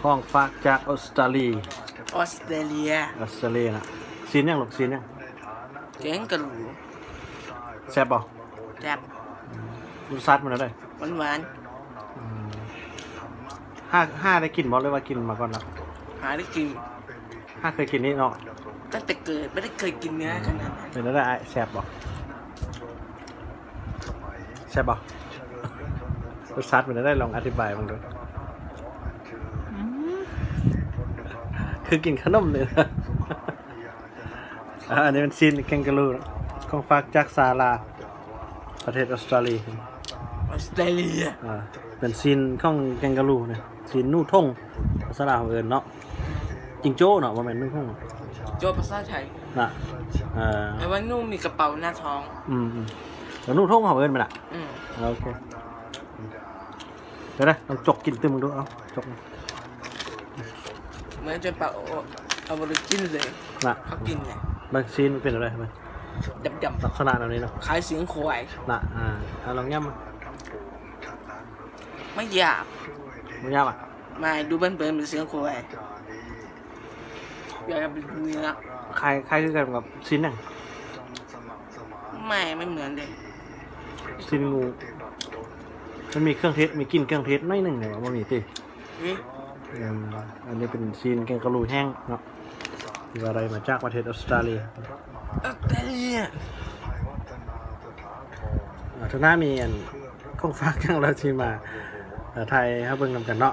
ຂອງຝາກຈາກອົດສະຕາລີ. ອອສເຕຣເລຍ. ອອສເຕຣເລຍນະ. ຊີ້ນຫຍັງລູກ? ຊີ້ນຫຍັງ? ແກງກະຫຼູ. ແຊບບໍ່? ແຊບ. ອືມ ລົດຊາດມັນແນວໃດ? ຫວານໆ. ອືມ ຫາ ຫາໄດ້ກິນບໍ່ ຫຼືວ່າກິນມາກ່ອນລະ? ຫາໄດ້ກິນ. ຫາເຄີຍກິນນີ້ເນາະ? ຕັ້ງແຕ່ເກີດບໍ່ໄດ້ເຄີຍກິນເນື້ອຂະໜາດນັ້ນ. ເປັນແນວໃດອ້າຍ ແຊບບໍ່? ແຊບບໍ່? ລົດຊາດເປັນແນວໃດ? ລອງອະທິບາຍເບິ່ງດູ. ອືມ ຄືກິນຂະໜົມນີ້. ອາ ອັນນີ້ເປັນຊີ້ນແກງກະຫຼູ ຂອງຝາກຈາກສະຫະລັດ ປະເທດອົດສະຕາລີ. ອອສເຕຣເລຍ. ອາ ເປັນຊີ້ນຂອງແກງກະຫຼູນະ. ຊີ້ນໜູທົ່ງ ພາສາລາວເຮົາເອີ້ນເນາະ ຈິງໂຈ້ເນາະ ບໍ່ແມ່ນໜູທົ່ງ. ໂຈ້ພາສາໄທນະ. ເອີ ແປວ່າໜູມີກະເປົາໜ້າທ້ອງ. ອືມໆ ແລ້ວໜູທົ່ງເຮົາເອີ້ນແມ່ນລະ. ອືມ ໂອເຄ. ດຽວນະ ລອງຈົກກິນຕື່ມເບິ່ງດູ. ເອົາ ຈົກ ເໝືອນຈົນປາກ ເອົາ ເອົາບໍ່ໄດ້ກິນເລີຍນະ. ເຂົາກິນໄງ ເບິ່ງຊີ້ນມັນເປັນແນວໃດ ເບິ່ງ ດຳໆ ລັກສະນະແນວນີ້ເນາະ. ຄ້າຍຊີ້ນຄວາຍນະ. ອາ ເອົາລອງຫຍ້ຳ. ບໍ່ຢາກ ບໍ່ຢາກຫວາ? ມາ ດູເບິ່ງເປັນຊີ້ນຄວາຍ. ຢາກເປັນເນື້ອ. ຄ້າຍ ຄ້າຍຄືກັນກັບຊີ້ນຫຍັງ? ແມ່ ມັນເໝືອນເດ້ ຊີ້ນງູ. ມັນມີເຄື່ອງເທດ ມີກິ່ນເຄື່ອງເທດໜ້ອຍໜຶ່ງນີ້ ບໍ່ມີຕິ? ອືມ ອືມ ອັນນີ້ເປັນຊີ້ນແກງກະຫຼູແຫ້ງເນາະ ທີ່ວ່າໄດ້ມາຈາກປະເທດອົດສະຕາລີ. ອົດສະຕາລີ. ອາ ທາງໜ້າມີອັນ ຂອງຝາກຫຍັງລະຊິມາ ເອີ ຖ່າຍໃຫ້ເຮົາເບິ່ງນຳກັນເນາະ.